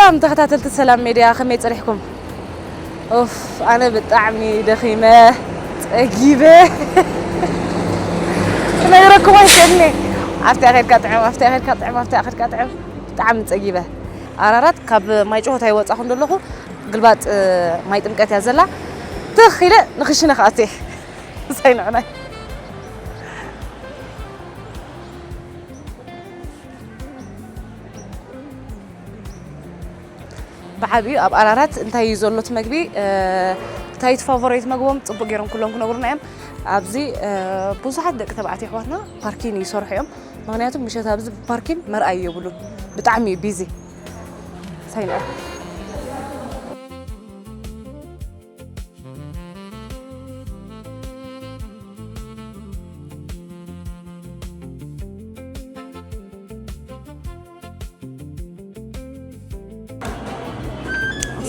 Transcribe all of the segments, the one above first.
ሰላም ተኸታተልቲ ሰላም ሜድያ፣ ከመይ ጸኒሕኩም? ኡፍ፣ ኣነ ብጣዕሚ ደኺመ፣ ጸጊበ። ክነግረኩም ኣይክእልኒ። ኣብቲኣ ኸድካ ጥዕም፣ ኣብቲኣ ኸድካ ጥዕም፣ ኣብቲኣ ኸድካ ጥዕም። ብጣዕሚ ጸጊበ። ኣራራት ካብ ማይ ጨሆ እንታይ ወጻኹ እንደለኹ፣ ግልባጥ ማይ ጥምቀት እያ ዘላ። ትኽ ኢለ ንኽሽነ ክኣቱ እየ። ምሳይ ንዕናይ። ብዓቢኡ ኣብ ኣራራት እንታይ እዩ ዘሎ እቲ መግቢ፣ እ፣ እንታይ እቲ ፋቮራይት መግቦም ጽቡቅ ገይሮም ኩሎም ክነግሩና እዮም። ኣብዚ፣ እ፣ ብዙሓት ደቂ ተባዕትዮ ኣሕዋትና ፓርኪን ይሰርሑ እዮም። ምኽንያቱ ምሸት ኣብዚ ፓርኪን መርኣይ የብሉን። ብጣዕሚ እዩ ቢዚ። ሳይንዕ።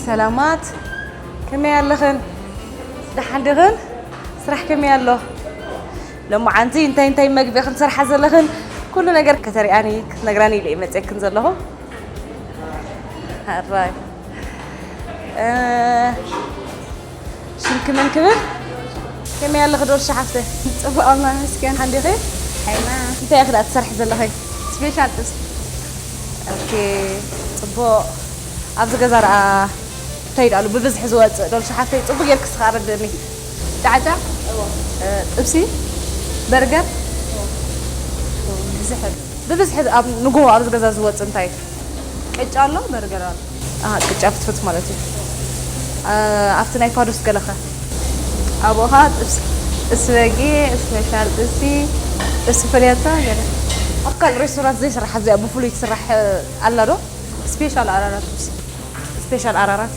ሰላማት፣ ከመይ ኣለኽን? ደሓን ዲኽን? ስራሕ ከመይ ኣሎ? ሎማዓንቲ እንታይ እንታይ መግቢ ክንሰርሓ ዘለኽን? ኩሉ ነገር ከተሪኣኒ፣ ክትነግራኒ ኢለ እየ መፅየክን ዘለኹ። ሕራይ። እ፣ ሽምኪ መን ክብል? ከመይ ኣለኺ ዶርሻ ሓፍተይ? ጽቡቕ ኣምላኽ ይመስገን። ሓንዲኺ? ሓይና። እንታይ ኢኺ ደኣ ትሰርሒ ዘለኺ? ስፔሻል ጥብሲ። ኦኬ፣ ጽቡቕ። ኣብዚ ገዛ ደኣ እንታይ ደኣሉ ብብዝሒ ዝወጽእ ዶርሻ ሓፍተይ ጽቡቕ ጌርኪ እስኻ ኣረድእኒ። ጫዕጫ? እዎ። እ፣ ጥብሲ? በርገር? እዎ። ብዝሒ፣ ብብዝሒ ኣብ ንግሆ ኣብዚ ገዛ ዝወጽእ እንታይ? ቅጫ ኣሎ፣ በርገር ኣሎ። ኣሃ፣ ቅጫ ፍትፍት ማለት እዩ። እ፣ ኣብቲ ናይ ፋዱስ ገለኸ? ኣብኡ ኸኣ ጥብሲ፣ ጥብሲ በጊዕ፣ ስፔሻል ጥብሲ፣ ጥብሲ ፍልየታ ገለ። ኣብ ካልእ ሬስቶራንት ዘይስራሕ ኣብዚኣ ብፍሉይ ትስራሕ፣ እ፣ ኣላ ዶ? ስፔሻል ኣራራት ጥብሲ። ስፔሻል ኣራራት?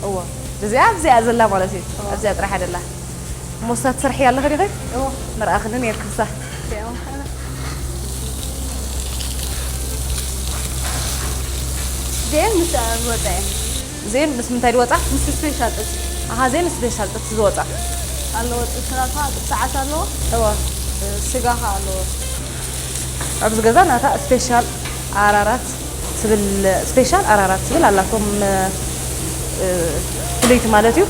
እወ። እዚኣ ኣብዚኣ ዘላ ማለት እዩ። እወ። ኣብዚኣ ጥራሕ ኣይደላ። ሞሳ ትሰርሒ ኣለኺ ዲኺ? እወ። መርኣኽኒ ነይርክሳ። እዚኣ እዚኤን ምስ ዝወፃ እየን። እዚኤን ምስ ምንታይ ዝወፃ? ምስ ስፔሻል ጥብሲ። ኣሃ፣ እዚኤን ስፔሻል ጥብሲ ዝወፃ። ኣለዎ ጥብስና ከዓ ጥብሲ ዓሳ ኣለዎ። እወ። ስጋ ከዓ ኣለዎ። ኣብዚ ገዛ ናታ ስፔሻል ኣራራት ትብል፣ ስፔሻል ኣራራት ትብል ኣላቶም፣ እ፣ ፍልይቲ ማለት እዩ።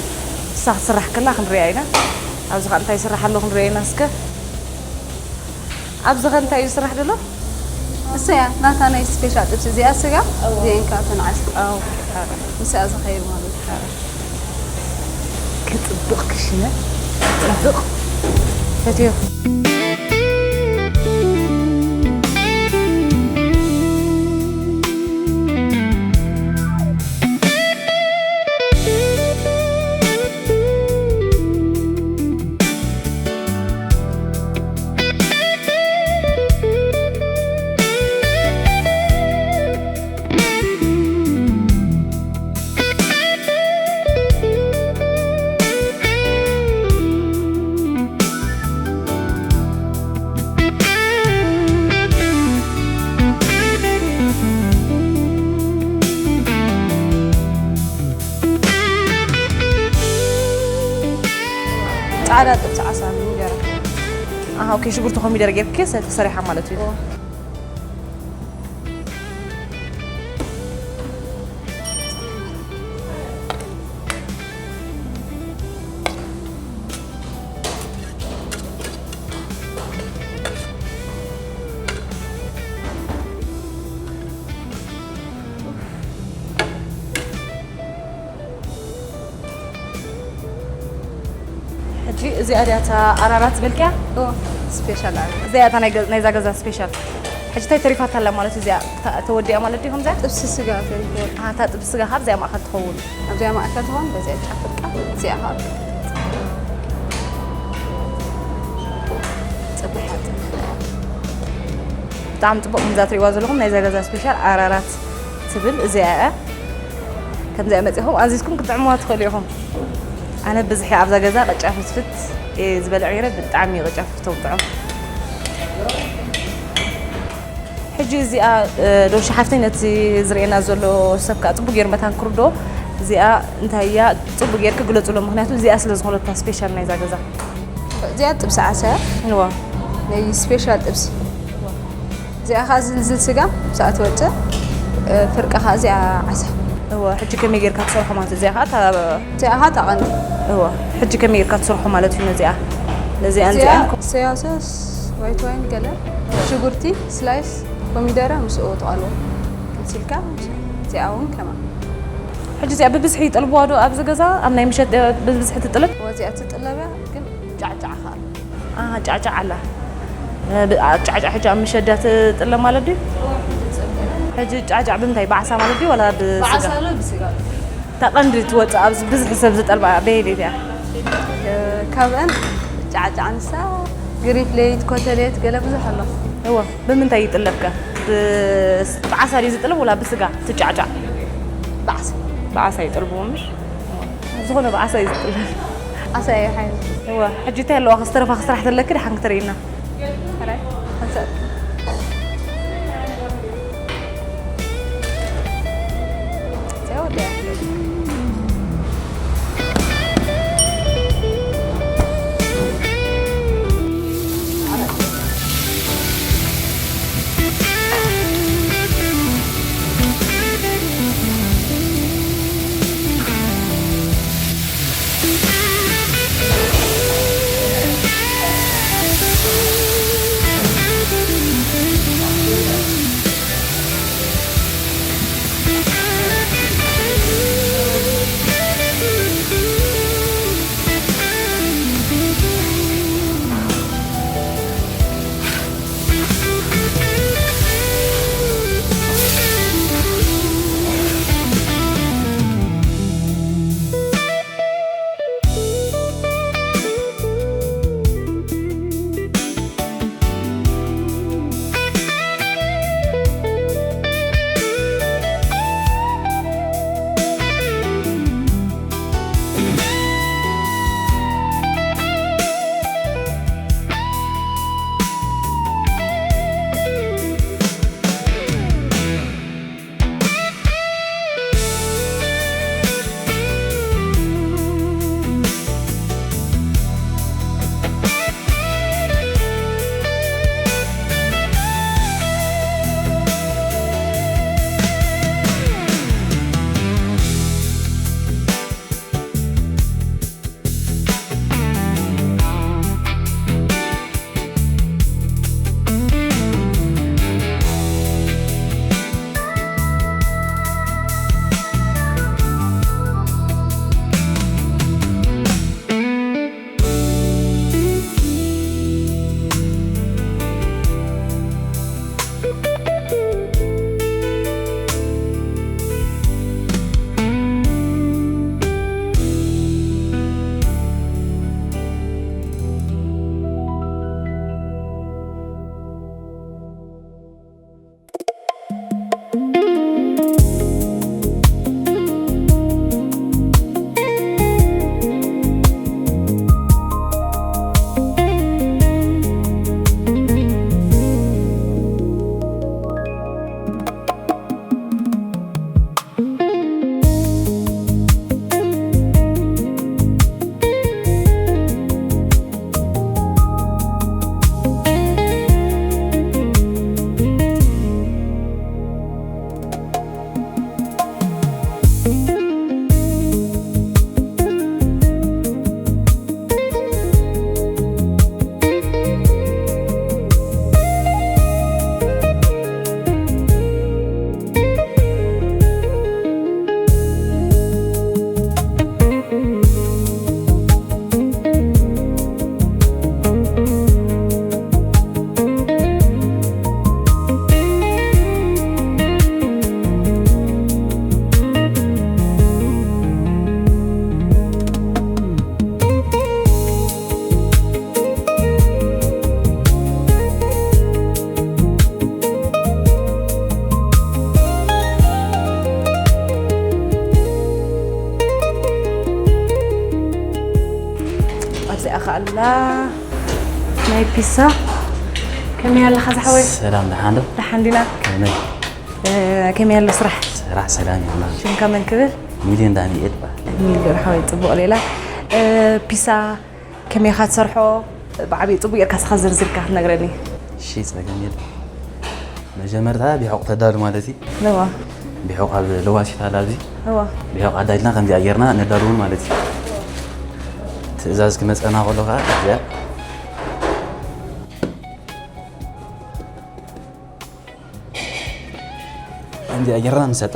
ንሳ ክትስራሕ ከላ ክንሪኣ ኢና። ኣብዚ ኸኣ እንታይ ይስራሕ ኣሎ ክንሪኦ ኢና እስከ። ኣብዚ ኸ እንታይ እዩ ዝስራሕ ዘሎ? እሰያ ናታ ናይ ስፔሻል ጥብሲ፣ እዚኣ ስጋ፣ እዎ። እዚኤን ከዓ እተን ዓሳ። ኣዎ። ምስኣ ዝኸይድ ማለት እዩ። ክጽብቕ ክሽነ፣ ክጽብቕ። ፈትዮ። ጻዕዳ ጥብሲ ዓሳ እንጀራ። ኣሃ፣ ኦኬ፣ ሽጉርቲ ኮሚደረ ጌርኪ ሰ-፣ ተሰሪሓ ማለት እዩ። ኦ። ሕጂ እዚኣ ድያ እታ ኣራራት ዝበልክያ? እዎ፣ ስፔሻል ኣራራት። እዚኣ እታ ናይ ገ-፣ ናይዛ ገዛ ስፔሻል። ሕጂ እንታይ ተሪፋታ ኣላ ማለት እዩ? እዚኣ ተ-፣ ተወዲኣ ማለት ድዩ ከምዚኣ? ጥብሲ ስጋ ተሪፍዎ። ኣሃ፣ እታ ጥብሲ ስጋ ካብ እዚኣ ማእከል ትኸውን። ኣብዚኣ ማእከል ትኸውን፣ በዚኣ ጫፍ ፍርቃ፣ እዚኣ ከዓ ጽብሕ እያ። ብጣዕሚ ጽቡቕ፣ ከምዛ ትሪእዋ ዘለኹም ናይዛ ገዛ ስፔሻል ኣራራት ትብል እዚኣ እያ። ከምዚኣ መጺኹም ኣዚዝኩም ክትጥዕሙዋ ትኽእሉ ኢኹም። ኣነ ብዝሒ ኣብዛ ገዛ ቅጫ ፍትፍት እየ ዝበልዕ ነይረ፣ ብጣዕሚ እዩ ቅጫ ፍትፍቶም ጥዑም። ሕጂ እዚኣ፣ እ፣ ዶርሻ ሓፍተይ ነቲ ዝርእየና ዘሎ ሰብ ከኣ ጽቡቅ ገይሩ መታን ክርድኦ፣ እዚኣ እንታይ እያ ጽቡቅ ገይርኪ ግለጽሎ፣ ምኽንያቱ እዚኣ ስለ ዝኾነታ ስፔሻል ናይዛ ገዛ። እዚኣ ጥብሲ ዓሳ እያ። እዋ። ናይ ስፔሻል ጥብሲ። እዚኣ ኸኣ ዝልዝል ስጋ ምስኣ ትወጽእ፣ እ፣ ፍርቂ ኸኣ እዚኣ ዓሳ። እወ፣ ሕጂ ከመይ ጌርካ ትሰርሖ ማለት እዚኣ ኸዓ እታ እዚኣ ኸዓ እታ ቀንዲ። እወ፣ ሕጂ ከመይ ጌርካ ትሰርሖ ማለት እዩ ነዚኣ? ነዚኣ እዚኣ እዚኣ ሶያ ሶስ፣ ዋይት ዋይን፣ ገለ ሽጉርቲ ስላይስ፣ ኮሚደረ ምስኡ ጥቐሎ ቀንሲልካ። እዚኣ እውን ከማ ሕጂ እዚኣ ብብዝሒ ይጠልብዋ ዶ ኣብዚ ገዛ? ኣብ ናይ ምሸት ብብዝሒ ትጥለብ? እወ፣ እዚኣ ትጥለብ እያ፣ ግን ጫዕጫዕ ኸዓ ኣሎ። ኣሃ፣ ጫዕጫዕ ኣላ። እ፣ ብ-፣ ኣ-፣ ጫዕጫዕ ሕጂ ኣብ ምሸት ድያ ትጥለብ ማለት ድዩ? ሕጂ ጫዕጫዕ ብምንታይ? ብዓሳ ማለት ድዩ ዋላ ብስጋ? ብዓሳ ኣሎ፣ ብስጋ ኣሎ። እታ ቀንዲ ትወፅእ ኣብዚ ብዝሒ ሰብ ዝጠልባ በየነይቲ እያ? እ፣ ካብአን ጫዕጫዕ ንሳ፣ ግሪን ፕሌት፣ ኮተሌት፣ ገለ ብዙሕ ኣሎ። እወ፣ ብምንታይ ይጥለብ ከ? ብ-፣ ብዓሳ ድዩ ዝጥለብ ወላ ብስጋ? እቲ ጫዕጫዕ ብዓሳ። ብዓሳ ይጠልብዎ ምሽ? ዝኾነ ብዓሳ እዩ ዝጥለብ። ዓሳ እዩ ሓይሉ። እወ፣ ሕጂ እንታይ ኣለዋ ክስተረፋ ክስራሕ ተለኪ ደሓን ክትርእይና። ሕራይ፣ ሓንሳእ። እዚኣ ወዲኣ። ኣብዚኣ ከኣላ ናይ ፒሳ። ከመይ ኣለኻ ዝሓወይ? ሰላም፣ ደሓን ዶ? ደሓን ዲና። ከመይ? እ፣ ከመይ ኣሎ ስራሕ? ስራሕ ሰላም እዩ። ሽምካ መን ክብል? ሚልዮን ዳንኤል ይበሃል። ሚልዮን ሓወይ፣ ጽቡቕ ሌላ። እ፣ ፒሳ ከመይ ኢኻ ትሰርሖ? ብዓብዪ ጽቡቕ ጌርካ ስኻ ዝርዝርካ ክትነግረኒ። እሺ፣ ጸገም የለን። መጀመርታ ቢሖቕ ተዳሉ ማለት እዩ። ነዋ። ቢሖቕ ኣብ ለዋሲት ኣላ ኣብዚ። እዋ። ቢሖቕ ኣዳልና ከምዚኣ ጌርና ነዳልውን ማለት እዩ። ትእዛዝ ክመጸና ከሎ ከዓ እዚኣ ከምዚኣ ጌርና ንሰጣ።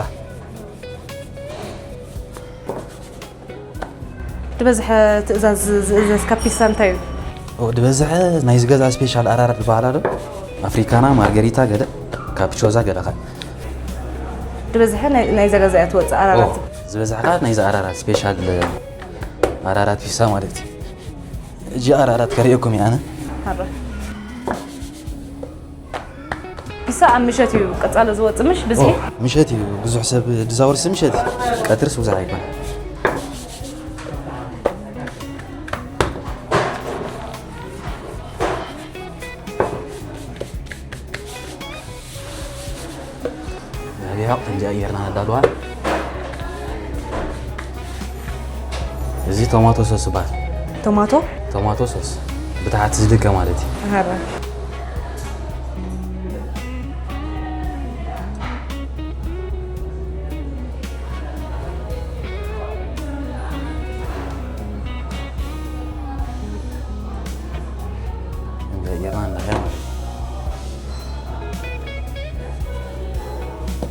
ዝበዝሐ ትእዛዝ ዝእዘዝ ካብ ፒሳ እንታይ እዩ? ኦ፣ ዝበዝሐ ናይ ዝገዛ ስፔሻል ኣራራት ዝበሃላ ዶ? ኣፍሪካና፣ ማርገሪታ፣ ገለ ካፕቾዛ፣ ገለ ኸ? ዝበዝሐ ናይ፣ ናይ ዘገዛ እያ ትወፅእ ኣራራት። ኦ፣ ዝበዝሐ ከዓ ናይ ዝኣራራት ስፔሻል ኣራራት ፒሳ ማለት እዩ። እጂ ኣራራት ከርእየኩም እየ ኣነ። ሃረ። ፒሳ ኣብ ምሸት እዩ ቀጻሎ ዝወጽእ፣ ምሽ ብዝሒ? ኦ፣ ምሸት እዩ ብዙሕ ሰብ ዝዛወርሲ፣ ምሸት እዩ። ቀትርስ ብዙሕ ኣይኮነ። ያው ከምዚኣ ጌርና ነዳልዋ። እዚ ቶማቶ ሶስ ይበሃል። ቶማቶ? ቶማቶ ሶስ ብታሕቲ ዝልከ ማለት እዩ። ሃረ። ከምዚኣ ጌርና ንለኽያ ማለት እዩ።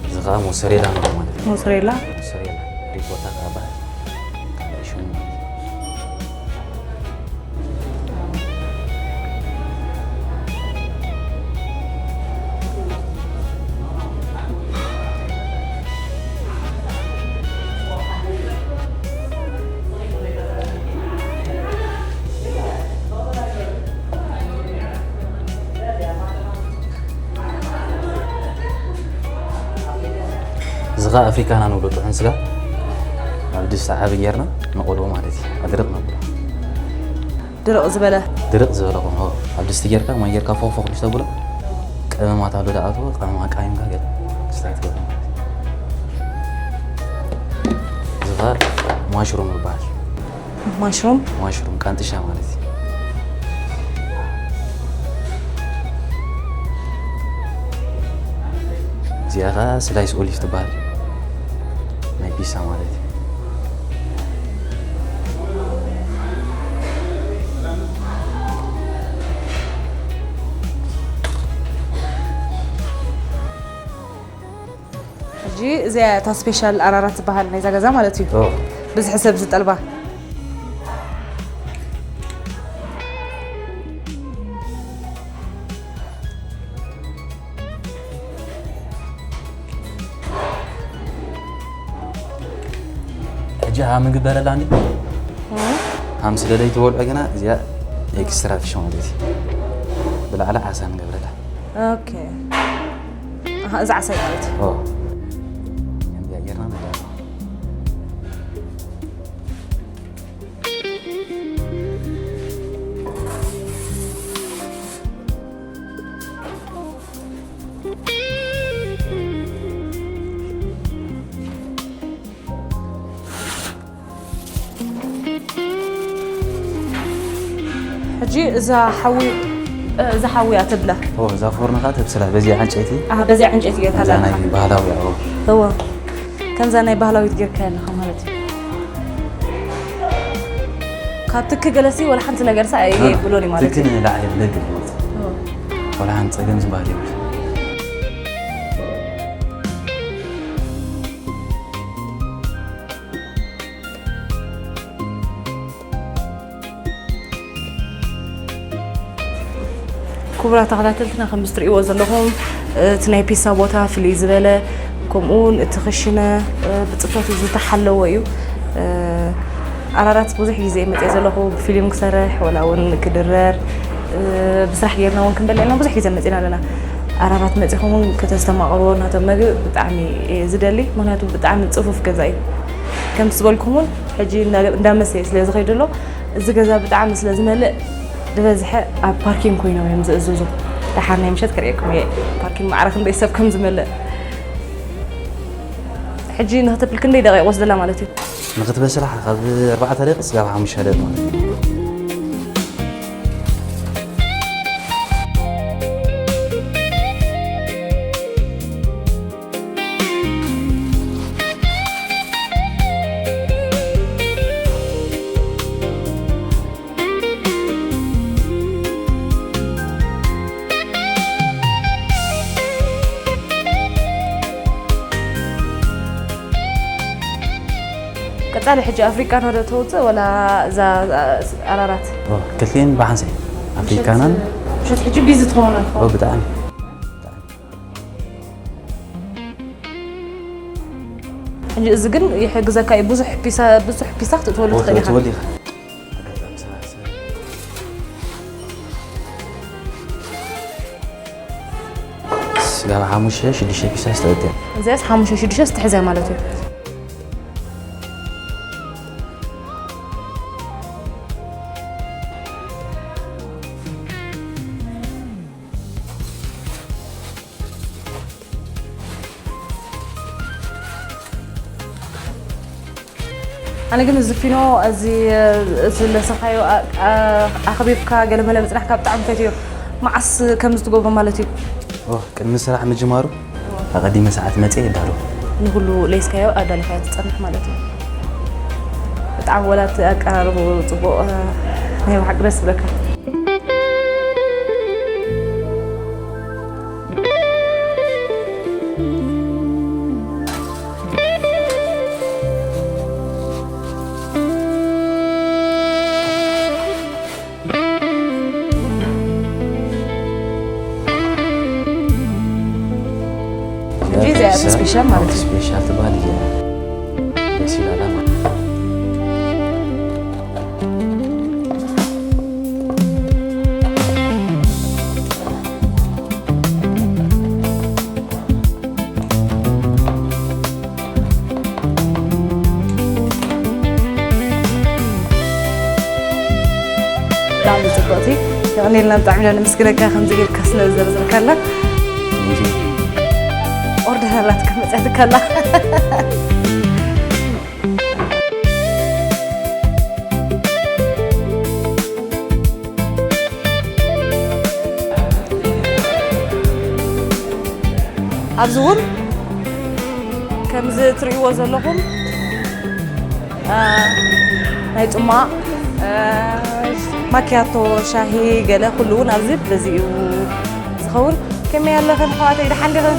እዚ ኸዓ ሞሰሬላ ንብሎ ማለት እዩ። ሞሰሬላ? ሞሰሬላ ሪኮታ ኸዓ በሃል። ካልእ ሽሙ ማለት እዩ። እዚ ኸዓ ኣፍሪካና ንብሎ ጥዑን ስጋ ኣብ ድስቲ ዓቢ ጌርና ንቆልዎ ማለት እዩ። ኣድርቕ ነብሎ። ድርቕ ዝበለ? ድርቕ ዝበለ ኾኑ ኣብ ድስቲ ጌርካ ማይ ጌርካ ፎኽፎኽ ምስ ተብሎ ቀመማት ኣሎ ደኣትዎ ቀመማ ቃይምካ ገለ ክስታይ ትገብሮ ማለት እዩ። እዚ ኸዓ ማሽሩም ይበሃል። ማሽሩም? ማሽሩም ቃንጥሻ ማለት እዩ። እዚኣ ኸዓ ስላይስ ኦሊቭ ትበሃል። ናይ ፒሳ ማለት እዩ። ሕጂ እዚኣ እታ ስፔሻል ኣራራት ትበሃል ናይዛ ገዛ ማለት እዩ። ኦ። ብዝሒ ሰብ ዝጠልባ። ሕጂ ሃም ግበረላ እንዲ። ሃም ስለ ዘይትበልዖ ግና እዚኣ ኤክስትራ ፊሽ ማለት እዩ። ብላዕሊ ዓሳ ንገብረላ። ኦኬ። ኣሃ፣ እዚ ዓሳ እዩ ማለት እዩ። ኦ። ከምዚኣ ጌርና ንገብራ። ሕጂ እዛ ሓዊ፣ እዛ ሓዊ እያ ተብላ። ኦ፣ እዛ ፎርኖ ኸዓ ተብስላ በዚ ዕንጨይቲ። ኣሃ፣ በዚ ዕንጨይቲ ጌርካ እዛ ኣለኻ። ናይ ባህላዊ፣ ኣዎ። እወ። ከምዛ ናይ ባህላዊት ጌርካ ኣለኻ ማለት እዩ። ካብ ትኪ ገለሲ ወላ ሓንቲ ነገርሳ ኣይ-፣ ኖ፣ ኖ። ኣይብሎን እዩ ማለት ትኪ እዩ። ንላዕሊ ብለግ እዩ። እወ። ወላ ሓንቲ ጸገም ዝበሃል የብሉ። ክቡራት ተኸታተልትና፣ ከም ዝትርእይዎ ዘለኹም፣ እቲ ናይ ፒሳ ቦታ ፍልይ ዝበለ፣ ከምኡ እውን እቲ ክሽነ፣ እ፣ ብጽፈቱ ዝተሓለወ እዩ። እ፣ ኣራራት ብዙሕ ግዜ እየ መጽየ ዘለኹ፣ ብፊልም ክሰርሕ፣ ወላ እውን ክድረር፣ እ፣ ብስራሕ ጌርና እውን ክንበልዕ ኢና፣ ብዙሕ ግዜ መጺና ኣለና። ኣራራት መጺኹም እውን ከተስተማቕርዎ ናቶም መግቢ ብጣዕሚ እየ ዝደሊ፣ ምኽንያቱ ብጣዕሚ ጽፉፍ ገዛ እዩ። ከምቲ ዝበልኩም እውን ሕጂ እንዳ-፣ እንዳመሰየ ስለ ዝኸይድ ኣሎ፣ እዚ ገዛ ብጣዕሚ ስለ ዝመልእ፣ ዝበዝሐ ኣብ ፓርኪንግ ኮይኖም እዮም ዝእዝዙ። ደሓር ናይ ምሸት ክርእየኩም እየ፣ ፓርኪንግ ማዕረ ክንደይ ሰብ ከም ዝመልእ። ሕጂ ንክተብል ክንደይ ደቂቕ ወስደላ ማለት እዩ? ንክትበስላ ካብ ኣርባዕተ ደቂቕ ስጋብ ሓሙሽተ ደቂቕ ማለት እዩ። ኣለ ሕጂ ኣፍሪቃ ዶ ተውፅእ ወላ እዛ ኣራራት? ክልቲኤን ብሓንሳእ ኣፍሪካናን ምሸት ሕጂ ቢዚ ትኸውን ብጣዕሚ እዚ ግን ይሕግዘካ እዩ። ብዙሕ ፒሳ ብዙሕ ፒሳ ክትእትወሉ ትኽእል ኢኻ። ስጋብ ሓሙሽተ ሽዱሽተ ፒሳ ዝተእትያ። እዚኣስ ሓሙሽተ ሽዱሽተ ዝተሕዘ ማለት እዩ። ኣነ ግን እዚ ፊኖ እዚ ዝለሰኻዮ ኣኸቢብካ ገለመለ ምፅናሕካ ብጣዕሚ ፈትዮ። መዓስ ከምዚ ትገብሮ ማለት እዩ? ቅድሚ ስራሕ ምጅማሩ ኣቐዲመ ሰዓት መፅየ ይዳሎ። ንኩሉ ለይስካዮ ኣዳሊኻዮ ትፀንሕ ማለት እዩ። ብጣዕሚ ወላ እቲ ኣቀራርቡ ፅቡቕ ናይ ብሓቂ ደስ ዝብለካ። እዚኣ ስፔሻል ማለት እዩ። ስፔሻል ትበሃል እዚኣ ደስ ይላላ ማለት ብጣዕሚ ፅብቕቲ የቕኔልና ብጣዕሚ ኢና ንምስግነካ ከምዚ ጌርካ ስለ ዝዘርዘርካላ ኦርደር ኣላትካ መፅያትካላ ኣብዚ እውን ከምዚ ትርእይዎ ዘለኹም ናይ ጽማቕ ማኪያቶ ሻሂ ገለ ኩሉ እውን ኣብዚ በዚ እዩ ዝኸውን። ከመይ ኣለኽን ኣሕዋተይ ደሓን ዲኽን?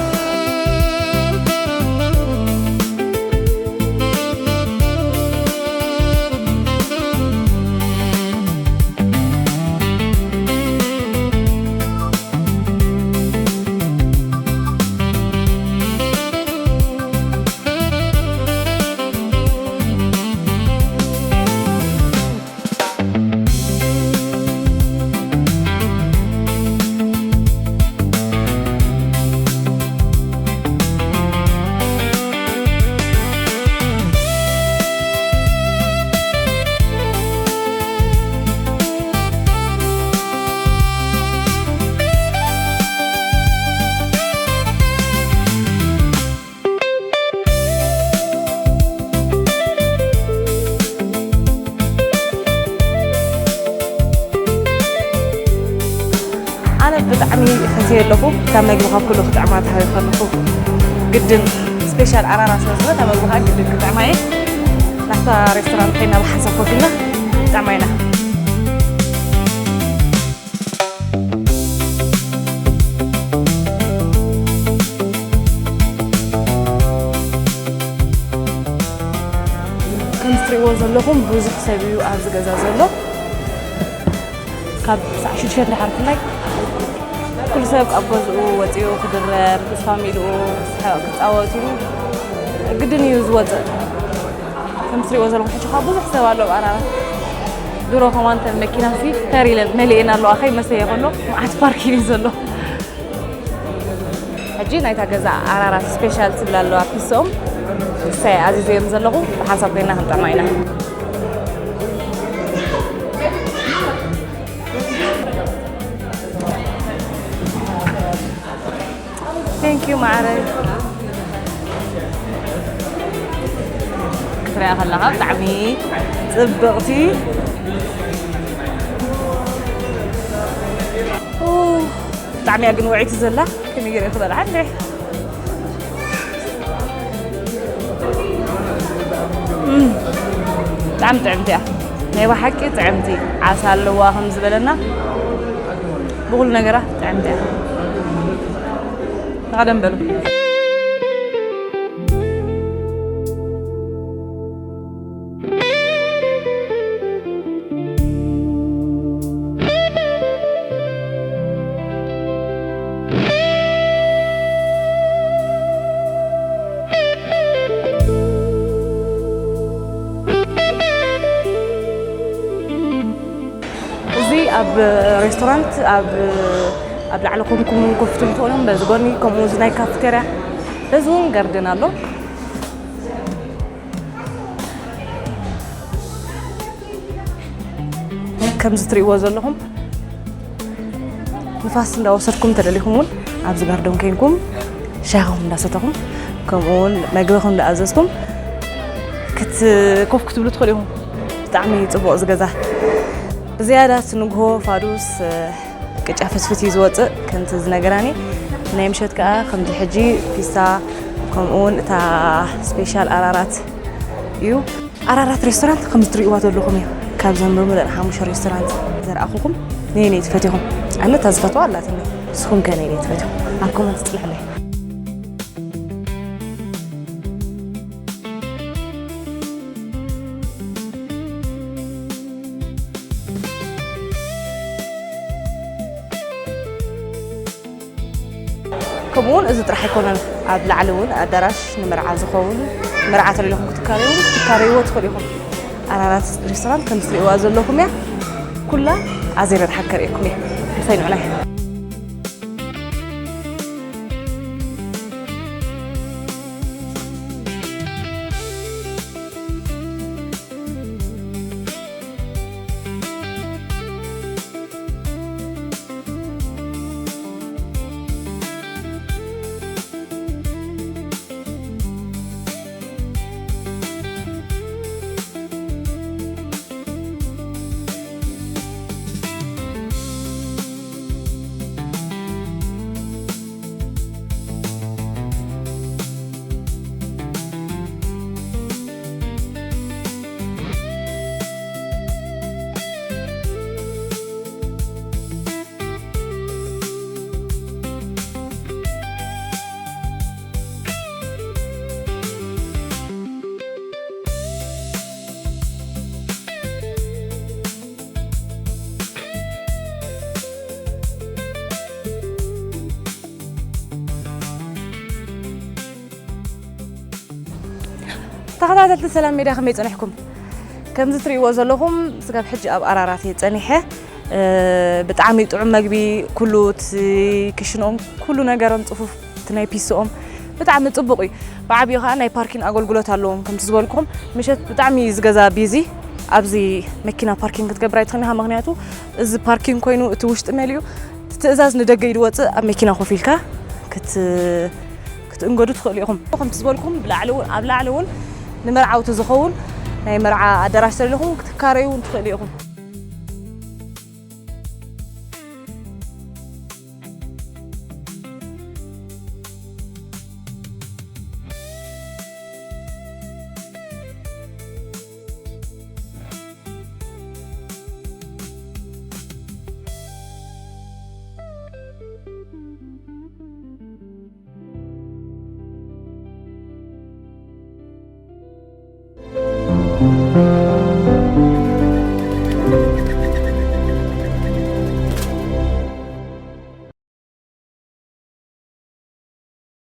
ኣነ ብጣዕሚ ፈትየ ኣለኹ። እታ መግቢ ካብ ኩሉ ክጥዕማ ተሃቢኸ ኣለኹ። ግድን ስፔሻል ኣራራ ስለ ዝኾነ እታ መግቢ ከዓ ግድን ክጥዕማ እየ። ናብታ ሬስቶራንት ከይና ብሓንሳብ ኮፍ ኢልና ክጥዕማ ኢና። ከም እትሪእዎ ዘለኹም ብዙሕ ሰብ እዩ ኣብዚ ገዛ ዘሎ። ካብ ሰዓት ሽዱሽተ ድሓር ብፍላይ ኩሉ ሰብ ካብ ገዝኡ ወፂኡ ክድረር ምስ ፋሚልኡ ክስሕቕ ክፃወት ኢሉ ግድን እዩ ዝወፅእ። ከም እትሪእዎ ዘለኹም ሕጂ ከዓ ብዙሕ ሰብ ኣሎ ኣብ ኣራራት። ድሮ ከማን ተን መኪና ሲ ተር ኢለን መሊኤን ኣለዋ ከይመሰየ ከሎ መዓት ፓርኪንግ እዩ ዘሎ። ሕጂ ናይታ ገዛ ኣራራት ስፔሻል ትብል ኣለዋ ፒሶም እሳይ ኣዚዘዮም ዘለኹ ብሓንሳብ ኮይና ክንጥዕማ ኢና። Thank you ማዕረ ክትሪኣ ከለኻ ብጣዕሚ ጽብቕቲ። ኡ፣ ብጣዕሚ እያ ግን ውዕይቲ ዘላ። ከመይ ገይረ ክበልዓ እንዴ? እም፣ ብጣዕሚ ጥዕምቲ እያ። ናይ ብሓቂ ጥዕምቲ። ዓሳ ኣለዋ ከም ዝበለና ብኹሉ ነገራ ጥዕምቲ እያ። ተቐደም በሉ። ሬስቶራንት ኣብ ኣብ ላዕሊ ኮንኩም ኮፍ ክትብሉ ትኽእሉ፣ በዚ ጎኒ ከምኡ እዚ ናይ ካፍቴርያ፣ በዚ እውን ጋርደን ኣሎ። ከምዚ ትርእይዎ ዘለኹም ንፋስ እንዳወሰድኩም ተደሊኹም እውን ኣብዚ ጋርደን ኮይንኩም ሻሂኹም እንዳሰተኹም ከምኡ እውን መግብኹም እንዳኣዘዝኩም ክት ኮፍ ክትብሉ ትኽእሉ ኢኹም። ብጣዕሚ ጽቡቕ እዚ ገዛ። ብዝያዳ እቲ ንግሆ ፋዱስ፣ እ፣ ቅጫ ፍትፍት እዩ ዝወጽእ ከምቲ ዝነገራኒ። ናይ ምሸት ከኣ ከምዚ ሕጂ ፒሳ ከምኡ እውን እታ ስፔሻል ኣራራት እዩ። ኣራራት ሬስቶራንት ከም እትርእይዋ ዘለኹም እዩ። ካብዘን ብምልእን ሓሙሽተ ሬስቶራንት ዘርኣኹኹም ነየነይ ትፈትኹም? ኣነ እታ ዝፈትዋ ኣላትኒ። ንስኹም ከ ነየነይ ትፈትኹም? ኣብ ኮመንት ጽንሑለይ። ከምኡውን እዚ ጥራሕ ኣይኮነን፣ ኣብ ላዕሊ እውን ኣዳራሽ ንመርዓ ዝኸውን፣ መርዓ ተደሊኹም ክትካረዩ ክትካረይዎ ትኽእሉ ኢኹም። ኣራራት ሬስቶራንት ከም ትርእይዋ ዘለኹም እያ። ኩላ ኣዜበ ተሓከርእየኩም እየ። ምሳይ ንዕናይ። ተኸታተልቲ ሰላም ሜድያ ከመይ ጸኒሕኩም? ከምዚ ትርእይዎ ዘለኹም ስጋብ ሕጂ ኣብ ኣራራት እየ ጸኒሐ። እ፣ ብጣዕሚ ጥዑም መግቢ፣ ኩሉ እቲ ክሽንኦም፣ ኩሉ ነገሮም ጽፉፍ፣ እቲ ናይ ፒስኦም ብጣዕሚ ጽቡቕ እዩ። ብዓቢኡ ኸኣ ናይ ፓርኪን ኣገልግሎት ኣለዎም። ከምቲ ዝበልኩም ምሸት ብጣዕሚ እዩ ዝገዛ ቢዚ። ኣብዚ መኪና ፓርኪን ክትገብር ኣይትኽእልን ኢኻ፣ ምኽንያቱ እዚ ፓርኪን ኮይኑ እቲ ውሽጢ መሊኡ፣ እቲ ትእዛዝ ንደገ እዩ ዝወጽእ። ኣብ መኪና ኮፍ ኢልካ ክት-፣ ክትእንገዱ ትኽእሉ ኢኹም። ከምቲ ዝበልኩም ብላዕሊ እውን፣ ኣብ ላዕሊ እውን ንመርዓውቲ ዝኸውን ናይ መርዓ ኣዳራሽ ተደሊኹም ክትካረዩ እውን ትኽእሉ ኢኹም።